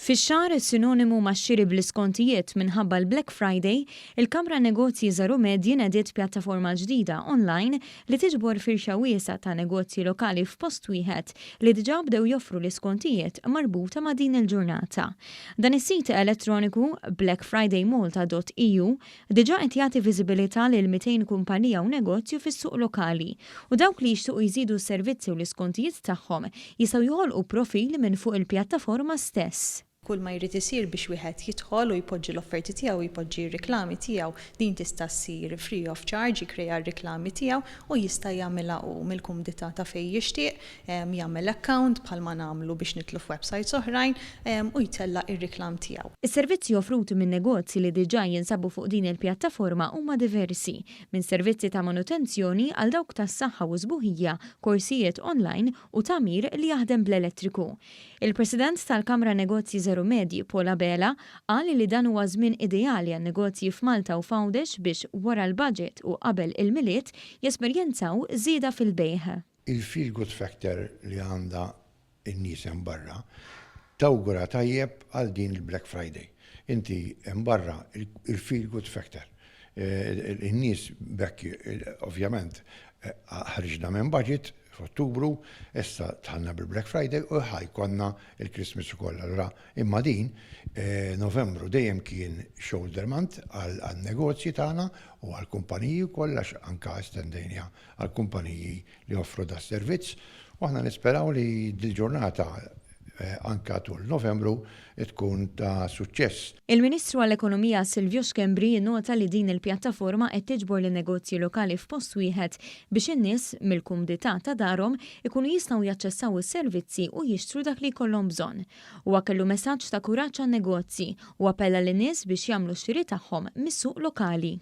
Fix-xahar sinonimu max-xiri bl-iskontijiet minħabba l-Black Friday, il-Kamra Negozji Żgħar u Medji nediet pjattaforma ġdida online li tiġbor firxa wiesgħa ta' negozji lokali f'post wieħed li diġà bdew joffru l-iskontijiet marbuta ma' din il-ġurnata. Dan is-sit elettroniku blackfridaymolta.eu diġà qed jagħti viżibilità lil 200 kumpanija u negozju fis-suq lokali u dawk li jixtiequ jżidu s-servizzi u l-iskontijiet tagħhom jistgħu joħolqu profil minn fuq il-pjattaforma stess. Kull ma jrid isir biex wieħed jidħol u jpoġġi l-offerti tiegħu, jpoġġi r-riklami tiegħu, din tista' ssir free of charge, jikkrea r-riklami tiegħu u jista' jagħmilha hu mill-kumdità ta' fejn jixtieq, jagħmel account bħalma nagħmlu biex nidħlu f'websites oħrajn u jtella' r-riklam tiegħu. Is-servizzi offruti minn negozji li diġà jinsabu fuq din il-pjattaforma huma diversi, minn servizzi ta' manutenzjoni għal dawk tas-saħħa u sbuħija, korsijiet online u tagħmir li jaħdem bl-elettriku. Il-President tal-Kamra Negozji Żgħar u Medji, Paul Abela, qal li dan huwa żmien ideali għan-negozji f'Malta u f'Għawdex biex wara l-budget u qabel il-Milied jesperjenzaw żieda fil-bejgħ. Il-feel good factor li għandha n-nies hemm barra tawgura tajjeb għal din il-Black Friday. Inti hemm barra il-feel good factor. In-nies bekk ovvjament ħriġna minn budget f'Ottubru, issa dħalna bil-Black Friday u ħa jkollna il-Christmas ukoll. Allura imma din Novembru dejjem kien shoulder month għal-negozji tagħna u għal-kumpaniji wkoll, għax anka estendejna għal-kumpaniji li joffru da servizz, u aħna nisperaw li dil-ġurnata anka tul Novembru tkun ta' suċċess. Il-Ministru għall-Ekonomija Silvio Schembri jinnota li din il-pjattaforma qed tiġbor lin-negozji lokali f'post wieħed biex in-nies mill-kumdità ta' darhom ikunu jistgħu jaċċessaw is-servizzi u jixtru dak li jkollhom bżonn. Huwa kellu messaġġ ta' kuraġġ għan-negozji u appella lin-nies biex jagħmlu x-xiri tagħhom mis-suq lokali.